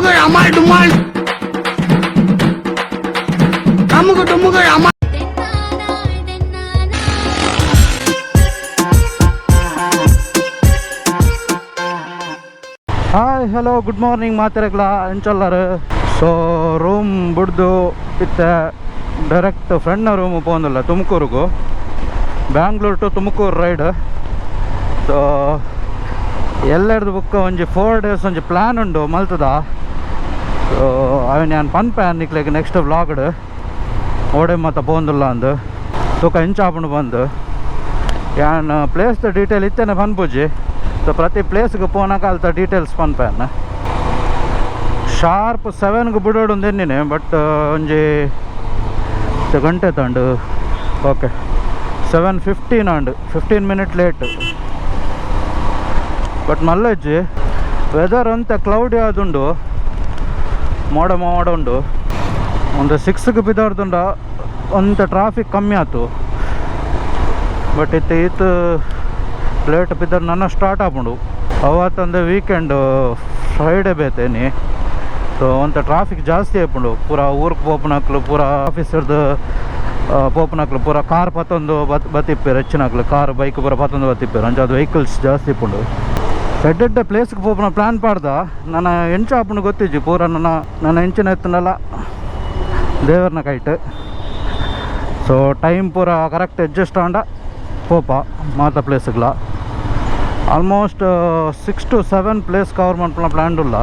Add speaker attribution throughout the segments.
Speaker 1: ಡುಮುಕು ಅಮಾಲ್ ಡುಮಾಲ್ ಅಮುಕು ಡುಮುಕು ಅಮಾಲ್.
Speaker 2: ಹಾಯ್, ಹಲೋ, ಗುಡ್ ಮಾರ್ನಿಂಗ್ ಮಾತೆರೆಗ್ಲ. ಎಂಚೊಲ್ಲರು? ಸೊ ರೂಮ್ ಬುಡ್ದು ಇತ್ತೆ ಡೈರೆಕ್ಟ್ ಫ್ರೆಂಡ್ನ ರೂಮ್ ಪೋಂದುಲ್ಲ ತುಮಕೂರುಗು. Bangalore to Tumakuru ride. ಸೊ ಎಲ್ಲೆಡ್ದು ಬುಕ್ಕ ಒಂಜಿ 4 ಡೇಸ್ ಒಂಜಿ ಪ್ಲ್ಯಾನ್ ಉಂಡು ಮಲ್ತದ. ಸೊ ಅವೆನ್ ಯಾನ್ ಪನ್ಪೆ ನಿಕ್ಲೆಗ್ ನೆಕ್ಸ್ಟ್ ವ್ಲಾಗ್ಡ್ ಓಡೆ ಮಾತ ಪೋಂದುಲ್ಲ ಅಂದು. ತೂಕ ಎಂಚ ಆಪುಂಡು ಬಂದು. ಯಾನ್ ಪ್ಲೇಸ್ದ ಡೀಟೇಲ್ ಇತ್ತೇನೆ ಪನ್ಪುಜಿ. ಸೊ ಪ್ರತಿ ಪ್ಲೇಸ್ಗೆ ಪೋನಾಗ ಅಲ್ತ ಡೀಟೇಲ್ಸ್ ಪನ್ಪೆ. ಶಾರ್ಪ್ 7ಗೆ ಬಿಡೋಡು ಎನ್ನಿನೆ, ಬಟ್ ಒಂಜಿ ಗಂಟೆ ತಂಡು. Okay, 7:15 and 15 minute late, but ಮಲ್ಲಜ್ಜಿ. Weather ಅಂತ ಕ್ಲೌಡಿ ಆದುಂಡು, ಮೋಡ ಮೋಡ ಉಂಡು. ಒಂದು 6ಗೆ ಬಿದರ್ದುಂಡ ಒಂತ ಟ್ರಾಫಿಕ್ ಕಮ್ಮಿ ಆಯ್ತು. ಬಟ್ ಇತ್ತು ಈತ್ ಲೇಟ್ ಬಿದ್ದರೆ ನನ್ನ ಸ್ಟಾರ್ಟ್ ಆಪುಂಡು. ಅವತ್ತೊಂದು ವೀಕೆಂಡ್, ಫ್ರೈಡೆ ಬೇತೇನಿ. ಸೊ ಒಂತ ಟ್ರಾಫಿಕ್ ಜಾಸ್ತಿ ಆಪುಂಡು. ಪೂರ ಊರ್ಗೆ ಪೋಪುನಕ್ಲು, ಪೂರ ಆಫೀಸರ್ದು ಪೋಪುನಕ್ಲು, ಪೂರ ಕಾರ್ ಪತ್ತೊಂದು ಬತ್ತಿಪ್ಪೇರು. ಹೆಚ್ಚಿನಕ್ಲು ಕಾರ್, ಬೈಕ್ ಪೂರ ಪತ್ತೊಂದು ಬತ್ತಿಪ್ಪೇರು. ಅಂಚ ಅದು ವೆಹಿಕಲ್ಸ್ ಜಾಸ್ತಿ ಇಪ್ಪುಂಡು. ಎಡ್ಡೆಡ್ಡೆ ಪ್ಲೇಸ್ಗೆ ಪೋಪುನ ಪ್ಲ್ಯಾನ್ ಪಾಡ್ದ. ನನ್ನ ಎಂಚ ಆಪುಂಡು ಗೊತ್ತಿಜ್ಜಿ. ಪೂರ ನನ್ನ ನನ್ನ ಎಂಚಿನ ಎತ್ತನಲ್ಲ ದೇವರನ ಕೈಟ್. ಸೊ ಟೈಮ್ ಪೂರ ಕರೆಕ್ಟ್ ಅಡ್ಜಸ್ಟ್ ಆಂಡ ಪೋಪ ಮಾತ ಪ್ಲೇಸ್ಗ್ಲ. Almost 6 to 7 place cover ಮನ್ಪುನ plan ಉಲ್ಲ.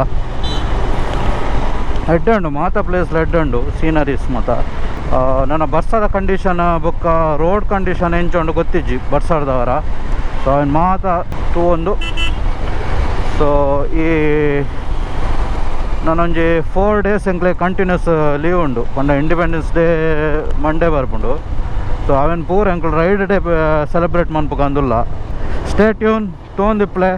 Speaker 2: ಎಡ್ಡೆ ಉಂಡು ಮಾತ ಪ್ಲೇಸ್, ಎಡ್ಡೆ ಉಂಡು ಸೀನರೀಸ್ ಮಾತ. ನನ್ನ ಬರ್ಸದ ಕಂಡೀಷನ್ ಬೊಕ್ಕ ರೋಡ್ ಕಂಡೀಷನ್ ಎಂಚ ಉಂಡು ಗೊತ್ತಿಜ್ಜಿ ಬರ್ಸದವರ. ಸೊ ಅವನ್ ಮಾತ ತೂವೊಂದು. ಸೊ ಈ ನಾನೊಂಜಿ 4 ಡೇಸ್ ಎಂಕ್ಲೆ ಕಂಟಿನ್ಯೂಸ್ ಲೀವ್ ಉಂಡು. ಪಂಡ ಇಂಡಿಪೆಂಡೆನ್ಸ್ ಡೇ ಮಂಡೇ ಬರ್ಪುಂಡು. ಸೊ ಅವೆನ್ ಪೂರ ಎಂಕುಲು ರೈಡ್ ಡೇ ಸೆಲೆಬ್ರೇಟ್ ಮನ್ಪುಕಂದುಲ್ಲ. ಸ್ಟೇ ಟ್ಯೂನ್, ತೋಂದಿಪ್ಲೆ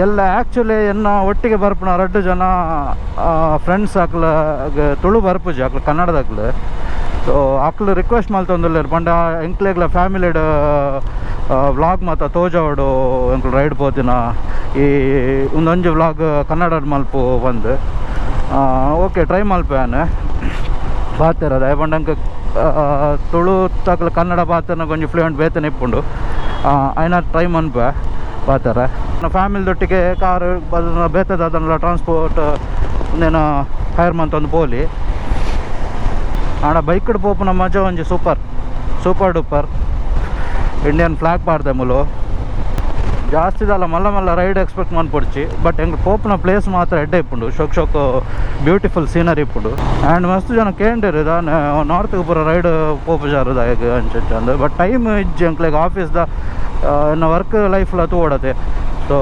Speaker 2: ಎಲ್ಲ. ಆ್ಯಕ್ಚುಲಿ ಎನ್ನ ಒಟ್ಟಿಗೆ ಬರ್ಪುನ ರಡ್ಡು ಜನ ಫ್ರೆಂಡ್ಸ್, ಅಕ್ಲ ತುಳು ಬರ್ಪುಜಿ, ಅಕ್ಲು ಕನ್ನಡದಕ್ಲು. ಸೊ ಅಕ್ಲು ರಿಕ್ವೆಸ್ಟ್ ಮಲ್ತೊಂದುಲ್ಲೆರ್, ಪಂಡ ಎಂಕ್ಲೆಗ್ಲ ಫ್ಯಾಮಿಲಿಡ್ ವ್ಲಾಗ್ ಮಾತ ತೋಜಾವಡು, ಎಂಕ್ಲು ರೈಡ್ ಪೋತಿನ ಈ ಒಂದೊಂಜಿ ವ್ಲಾಗ್ ಕನ್ನಡ ಮಲ್ಪು ಬಂದು. ಓಕೆ, ಟ್ರೈ ಮಲ್ಪೆ ಯಾನ್ ಪಾತೆರ. ಪಂಡ ಅಂಕ ತುಳು ತಕ್ಲು ಕನ್ನಡ ಪಾತೆರ್ನ ಒಂಜಿ ಫ್ಲೂಯೆಂಟ್ ಬೇತನೆ ಇಪ್ಪುಂಡು. ಐನ ಟ್ರೈ ಮನ್ಪೆ ಪಾತೆರ. ಫ್ಯಾಮಿಲಿದೊಟ್ಟಿಗೆ ಕಾರ್ ಬೇತದ ಅದನ್ನೆಲ್ಲ ಟ್ರಾನ್ಸ್ಪೋರ್ಟ್ ಒಂದೇನ ಹೈರ್ ಮಂತೊಂದು ಪೋಲಿ. ಆಂಡ ಬೈಕ್ಡ್ ಪೋಪುನ ಮಜಾ ಒಂಜಿ super, super duper. Indian flag ಪಾಡ್ದೆ ಮುಲು. ಜಾಸ್ತಿದಲ್ಲ, ಮಲ್ಲ ಮಲ್ಲ ರೈಡ್ ಎಕ್ಸ್ಪೆಕ್ಟ್ ಮನ್ಪೊಡ್ಚಿ. ಬಟ್ ಎಂಕ್ ಪೋಪುನ ಪ್ಲೇಸ್ ಮಾತ್ರ ಎಡ್ಡೆ ಇಪ್ಪುಂಡು. ಶೋಕ್ ಶೋಕ್ ಬ್ಯೂಟಿಫುಲ್ ಸೀನರಿ ಇಪ್ಪುಂಡು. ಆ್ಯಂಡ್ ಮಸ್ತ್ ಜನ ಕೇಂಡಿರು, ದಾನೆ ನಾರ್ತ್ಗೆ ಪೂರ ರೈಡ್ ಪೋಪುಜಾರು ದಾಯೆಗ್ ಅಂಚ ಅಂಚ. ಬಟ್ ಟೈಮ್ ಇಜ್ಜಿ ಎಂಕ್ಲೆಗ್. ಆಫೀಸ್ದ ಎನ್ನ ವರ್ಕ್ ಲೈಫ್ಲ ತೂವಡತೆ. ಸೊ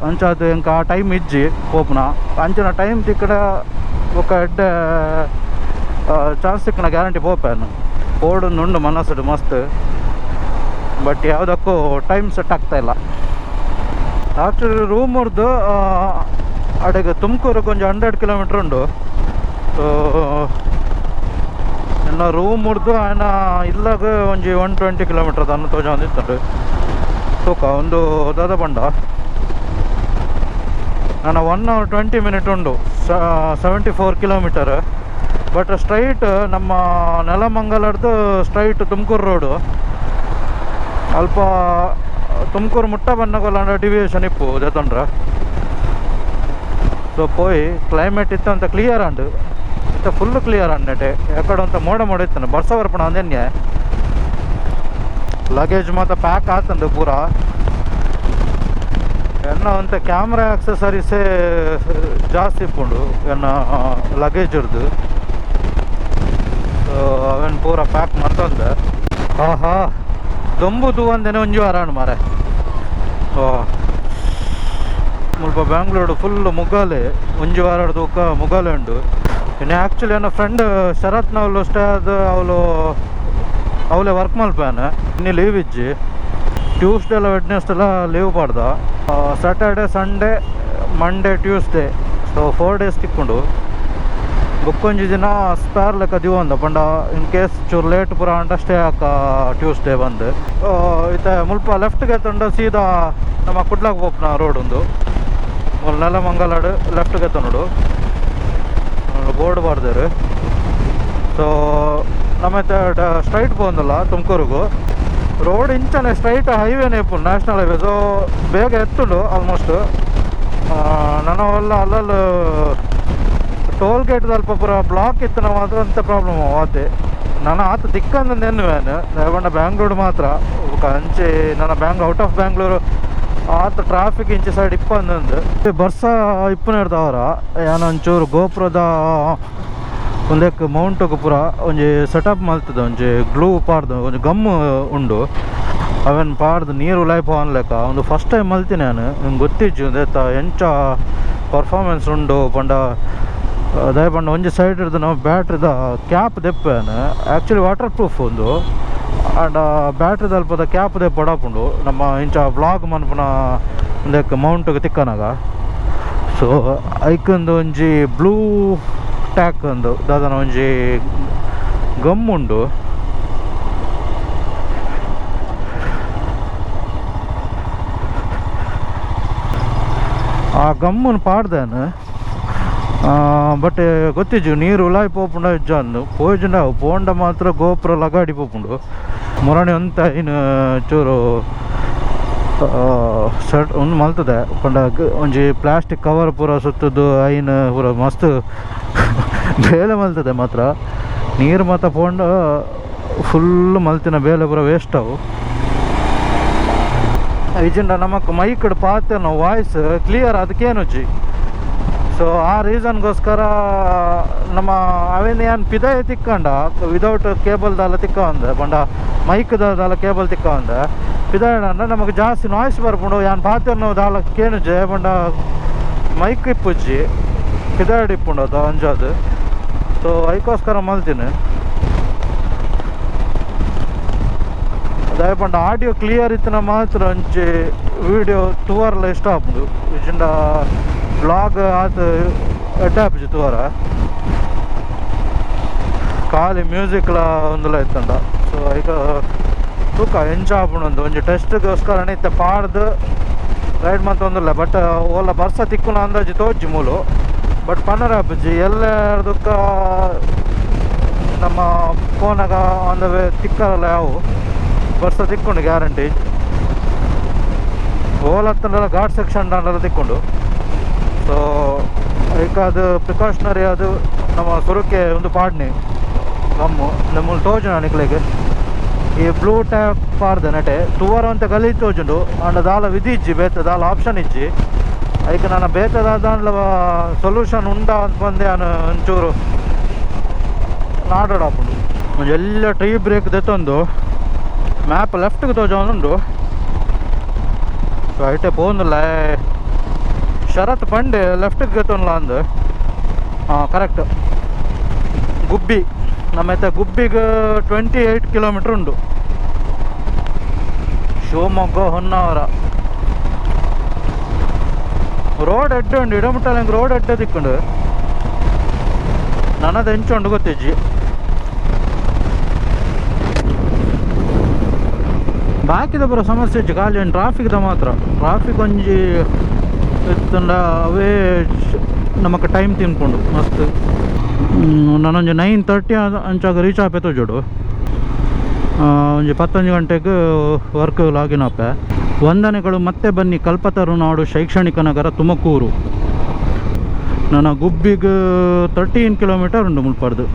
Speaker 2: ಅಂಚಾದ್ ಎಂಕ್ ಆ ಟೈಮ್ ಇಜ್ಜಿ ಪೋಪುನ. ಅಂಚಿನ ಟೈಮ್ ತಿಕ್ಕಡ ಬೊಕ್ಕ ಎಡ್ಡೆ ಚಾನ್ಸ್ ತಿಕ್ಕಣ ಗ್ಯಾರಂಟಿ ಪೋಪೆ. ಪೋಡುಂದು ಮನಸ್ಸುಡು ಮಸ್ತ್, ಬಟ್ ಯಾವುದಕ್ಕೂ ಟೈಮ್ ಸೆಟ್ ಆಗ್ತಾ ಇಲ್ಲ. ಆ್ಯಕ್ಚುಲಿ ರೂಮ್ ಹೊರ್ದು ಅಡೆಗೆ ತುಮಕೂರಿಗೆ ಒಂಜಿ 100 ಕಿಲೋಮೀಟ್ರ್ ಉಂಡು. ಸೊ ಎನ್ನ ರೂಮ್ ಮುರ್ದು ಆಯ್ನ ಇಲ್ಲಾಗ ಒಂಜಿ 120 ಕಿಲೋಮೀಟ್ರ್ ಅನ್ನು ತೋಜೊಂದಿತ್ತು. ತೂಕ ಒಂದು ದಾದ ಪಂಡ ನನ್ನ 1 ಅವರ್ 20 ಮಿನಿಟ್ ಉಂಡು, 74 ಕಿಲೋಮೀಟರ್. ಬಟ್ ಸ್ಟ್ರೈಟ್ ನಮ್ಮ ನೆಲಮಂಗಲಡ್ದು ಸ್ಟ್ರೈಟ್ ತುಮಕೂರು ರೋಡು. ಅಲ್ಪ ತುಮಕೂರು ಮುಟ್ಟ ಬನ್ನಗೊಲ್ಲ ಡಿವಿಯೇಷನ್ ಇಪ್ಪು ದೆತೊಂಡ್ರೆ. ಸೊ ಪೋಯಿ. ಕ್ಲೈಮೇಟ್ ಇತ್ತು ಅಂತ ಕ್ಲಿಯರ್ ಅಂಡು ಇತ್ತ, ಫುಲ್ ಕ್ಲಿಯರ್ ಅಂಡಟೆ. ಎಕಡೆ ಅಂತ ಮೋಡ ಮೋಡ ಇತ್ತು, ಬರ್ಸ ಬರ್ಪಣ ಅಂದೆನ್ನೆ. ಲಗೇಜ್ ಮಾತ ಪ್ಯಾಕ್ ಆತಂದು ಪೂರ. ಎನ್ನ ಅಂತ ಕ್ಯಾಮ್ರಾ ಆಕ್ಸೆಸರೀಸೇ ಜಾಸ್ತಿ ಇಪ್ಪುಂಡು ಎನ್ನ ಲಗೇಜ್ ಇರ್ದು. ಸೊ ಅವೆನ್ ಪೂರ ಪ್ಯಾಕ್ ಮಂತೊಂದೆ. ಆಹಾ, ದೊಂಬು ತೂವಂದೇನೆ ಒಂಜಿ ವಾರ ಮಾರೆ. ಓ, ಮುಲ್ಪ ಬ್ಯಾಂಗ್ಳೂರು ಫುಲ್ ಮುಗಾಲೆ. ಒಂಜಿ ವಾರ ತೂಕ ಮುಗಾಲೆ ಉಂಡು. ಇನ್ನು ಆ್ಯಕ್ಚುಲಿ ನನ್ನ ಫ್ರೆಂಡ್ ಶರತ್ನವಳು ಸ್ಟೇ ಅದು ಅವಳು ಅವಳೆ ವರ್ಕ್ ಮಲ್ಪಾನ. ಇನ್ನು ಲೀವ್ ಇಜ್ಜಿ. ಟ್ಯೂಸ್ಡೇ ಎಲ್ಲ ವೆಡ್ನೆಸ್ಡೇ ಎಲ್ಲ ಲೀವ್ ಪಾಡ್ದ. Saturday, Sunday, Monday, Tuesday, so 4 days ತಿಕ್ಕೊಂಡು. ಬೊಕ್ಕೊಂಜಿ ದಿನ ಸ್ಪೇರ್ ಲೆಕ್ಕ ದಿವೊಂದ. ಪಂಡ ಇನ್ ಕೇಸ್ ಚೂರು ಲೇಟ್ ಪೂರ ಅಂಡ ಸ್ಟೇ ಆಕ ಟ್ಯೂಸ್ಡೇ ಬಂದು. ಇತ್ತೆ ಮುಲ್ಪ ಲೆಫ್ಟ್ಗೆ ತಂಡ ಸೀದಾ ನಮ್ಮ ಕುಡ್ಲಾಗ ಪೋಪುನ ರೋಡ್ ಉಂದು. ನೆಲಮಂಗಲಡು ಲೆಫ್ಟ್ ಗೆತ್ತನುಡು ಬೋರ್ಡ್ ಬಾರ್ದರು. ಸೊ ನಮ್ಮ ಸ್ಟ್ರೈಟ್ ಪೋಂದಲ್ಲ ತುಮಕೂರುಗು ರೋಡ್ ಇಂಚನೆ ಸ್ಟ್ರೈಟ್ ಹೈವೇನೆ ಇಪ್ಪುಂಡು, national highway. So ಬೇಗ ಎತ್ತುಂಡು ಆಲ್ಮೋಸ್ಟ್. ನನ್ನ ಅಲ್ಲಲ್ಲಿ ಟೋಲ್ ಗೇಟ್ ಅಲ್ಪ ಪೂರ ಬ್ಲಾಕ್ ಇತ್ತು, ನಾವು ಅದು ಅಂತ ಪ್ರಾಬ್ಲಮ್ ಆತೆ. ನಾನು ಆತ ದಿಕ್ಕಂದು ನೆನ್ನುವೇನು ಪಂಡ ಬ್ಯಾಂಗ್ಳೂರು ಮಾತ್ರ ಅಂಚೆ ನನ್ನ ಬ್ಯಾಂಗ್ ಔಟ್ ಆಫ್ ಬ್ಯಾಂಗ್ಳೂರು ಆತ ಟ್ರಾಫಿಕ್ ಇಂಚೆ ಸೈಡ್ ಇಪ್ಪಂದು ಬರ್ಸ ಇಪ್ಪನ ಇರ್ತಾವರ. ಯಾನ ಒಂಚೂರು ಗೋಪುರದ ಒಂದಕ್ಕೆ ಮೌಂಟುಗು ಪೂರ ಒಂಜಿ ಸೆಟಪ್ ಮಲ್ತದ, ಒಂಜಿ ಗ್ಲೂ ಪಾಡ್ದು ಒಂಜಿ ಗಮ್ ಉಂಡು, ಅವೆನ್ ಪಾಡ್ದು ನೀರು ಉಲಾಯ್ ಪೋವನ್ ಲೆಕ್ಕ. ಒಂದು ಫಸ್ಟ್ ಟೈಮ್ ಮಲ್ತೀನಿ ನಾನು, ನಿಮ್ಗೆ ಗೊತ್ತಿಜ್ಜು ಒಂದೇತ ಎಂಚ ಪರ್ಫಾರ್ಮೆನ್ಸ್ ಉಂಡು ಪಂಡ. ದಾಯ ಪಂಡ ಒಂಜಿ ಸೈಡ್ ಇರ್ದು ನಾವು ಬ್ಯಾಟ್ರಿದ ಕ್ಯಾಪ್ ದೆಪ್ಪೇನು, actually water proof ಒಂದು. ಆಂಡ ಬ್ಯಾಟ್ರಿದ ಅಲ್ಪದ ಕ್ಯಾಪ್ ದೆಪ್ಪಡಾಪುಂಡು ನಮ್ಮ ಇಂಚ ವ್ಲಾಗ್ ಮನ್ಪುನ ಒಂದಕ್ಕೆ ಮೌಂಟ್ಗೆ ತಿಕ್ಕನಾಗ. ಸೊ ಐಕೊಂದು ಒಂಜಿ ಬ್ಲೂ ಟ್ಯಾಕ್ ಒಂದು ದಾದನ ಒಂಜಿ ಗಮ್ ಉಂಡು. ಆ ಗಮ್ಮನ್ನು ಪಾಡ್ದೇನು, ಬಟ್ ಗೊತ್ತಿಜ್ಜು ನೀರು ಉಲಾಯ್ ಪೋಪುಂಡ ಇಜ್ಜಂದು ಪೋಯ್ಜುಂಡ ಪೋಂಡ ಮಾತ್ರ ಗೋಪುರ ಲಗಾಡಿ ಪೋಪುಂಡು. ಮೊರಣಿ ಅಂತ ಇನ್ನು ಚೂರು ಸೆಟ್ ಒಂದು ಮಲ್ತದೆ ಪಂಡ ಒಂಜಿ ಪ್ಲಾಸ್ಟಿಕ್ ಕವರ್ ಪೂರ ಸುತ್ತದ್ದು ಐನ್ ಪೂರ ಮಸ್ತ್ ಬೇಲೆ ಮಲ್ತದೆ ಮಾತ್ರ. ನೀರು ಮಾತ್ರ ಪೋಂಡ ಫುಲ್ ಮಲ್ತಿನ ಬೇಲೆ ಪೂರ ವೇಸ್ಟ್ ಅವು. ಇಜಿಂಡ ನಮಕ್ ಮೈಕ್ಡ್ ಪಾತೆರ್ನ ವಾಯ್ಸ್ ಕ್ಲಿಯರ್ ಅದಕ್ಕೇನುಜ್ಜಿ. ಸೊ ಆ ರೀಸನ್ಗೋಸ್ಕರ ನಮ್ಮ ಅವೇನು ಏನು ಪಿದಾಯ ತಿಕ್ಕಂಡ ವಿದೌಟ್ ಕೇಬಲ್ದಲ್ಲ ತಿಕ್ಕ ಒಂದೆ ಪಂಡ ಮೈಕ್ದಲ್ಲ ಕೇಬಲ್ ತಿಕ್ಕ ಒಂದೆ ಪಿದಾಯಂಡ ನಮಗೆ ಜಾಸ್ತಿ ನಾಯ್ಸ್ ಬರ್ಪುಂಡು. ಯಾನ್ ಪಾತೆರ್ನ ದಾಲ ಕೇನುಜೆ ಪಂಡ ಮೈಕ್ ಇಪ್ಪುಜ್ಜಿ ಪಿದಾಯಡ್ ಇಪ್ಪುಂಡು ಅದು ಅಂಜಾದು. ಸೊ ಐಕೋಸ್ಕರ ಮಲ್ತೀನಿ. ದಾಯ ಪಂಡ ಆಡಿಯೋ ಕ್ಲಿಯರ್ ಇತ್ತಿನ ಮಾತ್ರ ಒಂಜಿ ವೀಡಿಯೋ ತೂವರ್ಲ ಇಷ್ಟ ಆಪುಂಡು. ಇಜಿಂಡ ಬ್ಲಾಗ್ ಆತ ಎಡ್ಡೆ ಆಪುಜಿ ತೂವರ, ಖಾಲಿ ಮ್ಯೂಸಿಕ್ಲ ಒಂದುಲ ಇತ್ತಂಡ. ಸೊ ಐಕ ತೂಕ ಎಂಚ ಆಪುಂಡು ಒಂಜಿ ಟೆಸ್ಟ್ಗೋಸ್ಕರ ಇತ್ತೆ ಪಾಡ್ದು ರೈಡ್ ಮಂತೊಂದುಲ್ಲ. ಬಟ್ ಓಲ ಬರ್ಸ ತಿಕ್ಕುನ ಅಂದಾಜಿ ತೋಜಿ ಮೂಲು, ಬಟ್ ಪನ್ನರ ಆಪುಜಿ ಎಲ್ಲದಕ್ಕ ನಮ್ಮ ಫೋನಾಗ on the way ತಿಕ್ಕರಲ್ಲ ಯಾವು ಬರ್ಸ ತಿಕ್ಕೊಂಡು ಗ್ಯಾರಂಟಿ. ಓಲತ್ತಂಡಲ ಘಾಟ್ ಸೆಕ್ಷನ್ ದಾಂಡಲ ತಿಕ್ಕೊಂಡು. ಸೊ ಐಕ ಅದು ಪ್ರಿಕಾಷನರಿ ಅದು ನಮ್ಮ ಸುರುಕೆ ಒಂದು ಪಾಡ್ನಿ ಗಮ್ಮು ನಮ್ಮ ತೋಜುನ ನಿಕ್ಲೆಗ್ ಈ ಬ್ಲೂ ಟ್ಯಾಪ್ ಪಾಡ್ದ ನಟೆ ತೂವರ ಅಂತ ಗಲೀಜ್ ತೋಜುಂಡು. ಆಂಡ ದಾಲ ವಿಧಿ ಇಜ್ಜಿ ಬೇತೆ ದಾಲ ಆಪ್ಷನ್ ಇಜ್ಜಿ. ಐಕ್ ನಾನು ಬೇತೆ ದಾದಾಂಡ್ಲ ಸೊಲ್ಯೂಷನ್ ಉಂಡ ಅಂತ ಬಂದೆ ನಾನು ಒಂಚೂರು ನಾಡಾಡಾಪುಂಡು. ಒಂಜಿ ಎಲ್ಲ ಟ್ರೀ ಬ್ರೇಕ್ ದೆತ್ತೊಂದು ಮ್ಯಾಪ್ ಲೆಫ್ಟ್ಗೆ ತೋಜೊಂದುಂಡು. ಸೊ ಐಟೆ ಪೋಂದುಲ್ಲ ಶರತ್ ಪಂಡೆ ಲೆಫ್ಟ್ಗೆ ಗೆತ್ತೊಂದ್ಲ ಅಂದು. ಹಾಂ ಕರೆಕ್ಟ್ ಗುಬ್ಬಿ ನಮ್ಮ ಗುಬ್ಬಿಗೆ 28 ಕಿಲೋಮೀಟ್ರ್ ಉಂಡು. ಶಿವಮೊಗ್ಗ ಹೊನ್ನಾವರ ರೋಡ್ ಎಡ್ಡೆ ಉಂಡು, ಇಡಮುಟ್ಟಲ್ಲ ರೋಡ್ ಎಡ್ಡೆ ತಿಕ್ಕೊಂಡು ನನ್ನದು ಎಂಚು ಉಂಡು ಗೊತ್ತಿಜ್ಜಿ. ಬಾಕಿದ ಪೂರ ಸಮಸ್ಯೆ ಇಜ್ಜಿ, ಖಾಲಿ ಟ್ರಾಫಿಕ್ದ ಮಾತ್ರ. ಟ್ರಾಫಿಕ್ ಒಂಜಿ ಇತ್ತಂಡ ಅವೇ ನಮಕ್ ಟೈಮ್ ತಿನ್ಕೊಂಡು ಮಸ್ತ್. ನಾನೊಂಜಿ 9:30 ಅಂಚಾಗ ರೀಚ್ ಆಪೆ ತೋಜೋಡು. ಒಂಜಿ 10 ಗಂಟೆಗೆ ವರ್ಕ್ ಲಾಗಿನ್ ಆಪೆ. ವಂದನೆಗಳು. ಮತ್ತೆ ಬನ್ನಿ ಕಲ್ಪತರು ನಾಡು, ಶೈಕ್ಷಣಿಕ ನಗರ ತುಮಕೂರು. ನನ್ನ ಗುಬ್ಬಿಗೆ 13 ಕಿಲೋಮೀಟರ್ ಉಂಡು ಮುಲ್ಪಾರ್ದು.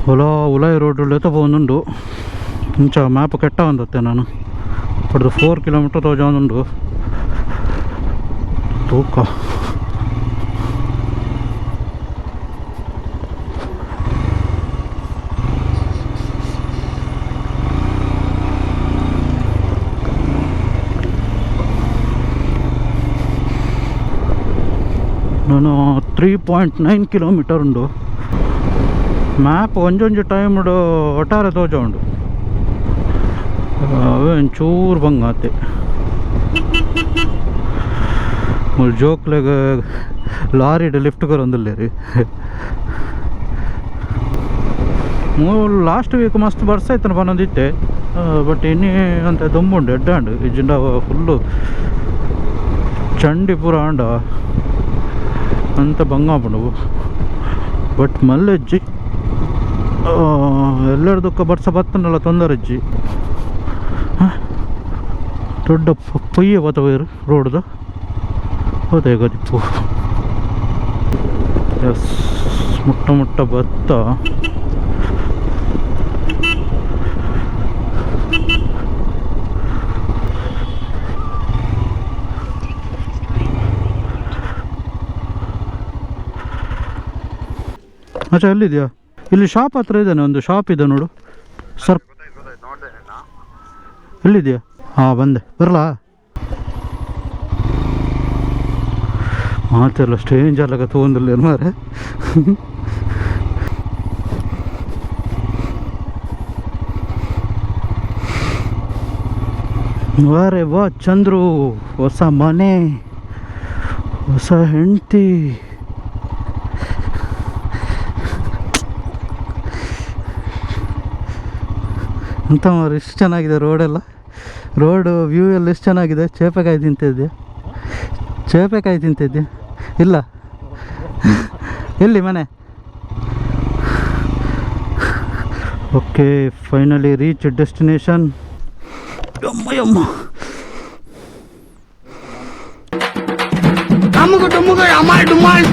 Speaker 2: ಹೊಲ ಉಲಾಯಿ ರೋಡ್ ಪೋಂದುಂಡು. ಇಂಚ ಮ್ಯಾಪ್ ಕೆಟ್ಟ ಒಂದತ್ತೆ ನಾನು ಪಡ್ದು 4 ಕಿಲೋಮೀಟರ್ ತೋಜೊಂದುಂಡು ತೂಕ. ನಾನು 3.9 ಕಿಲೋಮೀಟರ್ ಉಂಡು. ಮ್ಯಾಪ್ ಒಂಜೊಂಜಿ ಟೈಮ್ ಒಟ್ಟಾರೆ ತೋಜ ಉಂಡು. ಅವೇ ಒಂಚೂರು ಬಂಗಾತೆ ಮೂಲು ಜೋಕ್ಲೆಗ್ ಲಾರಿಡ್ ಲಿಫ್ಟ್ ಕೊರೊಂದುಲ್ಲೆರ್. ಮೂಲು ಲಾಸ್ಟ್ ವೀಕ್ ಮಸ್ತ್ ಬರ್ಸ ಇತ್ತನ ಪನೊಂದಿತ್ತೆ, ಬಟ್ ಇನ್ನಿ ಅಂತ ದೊಂಬುಂಡು ಎಡ್ಡಾಂಡು ಇಜ್ಜಿಂಡ ಫುಲ್ಲು ಚಂಡಿ ಪೂರ ಆಂಡ ಅಂತ ಬಂಗ ಆಪುಂಡು. ಬಟ್ ಮಲ್ಲೆಜ್ಜಿ ಎಲ್ಲರದಕ್ಕ ಬರ್ಸ ಬತ್ತನಲ್ಲ ತೊಂದರೆಜ್ಜಿ. ದೊಡ್ಡ ಪೊಯ್ಯೆ ಬತ್ತ ರೋಡ್ದು ಹೋದೆ ಗೊತ್ತಿಪ್ಪು. ಎಸ್, ಮುಟ್ಟ ಮುಟ್ಟ ಭತ್ತ. ಅಚ್ಚಾ, ಎಲ್ಲಿದೆಯಾ? ಇಲ್ಲಿ ಶಾಪ್ ಹತ್ರ ಇದ್ದಾನೆ, ಒಂದು ಶಾಪ್ ಇದೆ ನೋಡು ಸರ್. ಎಲ್ಲಿದೆಯಾ? ಹಾಂ, ಬಂದೆ, ಬರಲಾ? ಮಾತೆಲ್ಲ ಸ್ಟ್ರೇಂಜ್ ಅಲ್ಲ ತಗೊಂಡಿಲ್ಲ ಮಾರೆ. ವಾರೆ ವಾ ಚಂದ್ರು, ಹೊಸ ಮನೆ, ಹೊಸ ಹೆಂಡತಿ. ಅಂತ ಮಾರು, ಎಷ್ಟು ಚೆನ್ನಾಗಿದೆ ರೋಡೆಲ್ಲ, ರೋಡು ವ್ಯೂ ಎಲ್ಲ ಎಷ್ಟು ಚೆನ್ನಾಗಿದೆ. ಚೇಪೆಕಾಯಿ ತಿಂತಿದ್ದೆ, ಚೇಪೆಕಾಯಿ ತಿಂತಿದ್ದೆ. ಇಲ್ಲ, ಎಲ್ಲಿ ಮನೆ? Okay, finally reach destination. ಯಮ್ಮ ಯಮ್ಮ.
Speaker 1: ಅಮ್ಮುಗು ಡುಮ್ಮುಗು ಅಮಾಲ್ ಡುಮಾಲ್.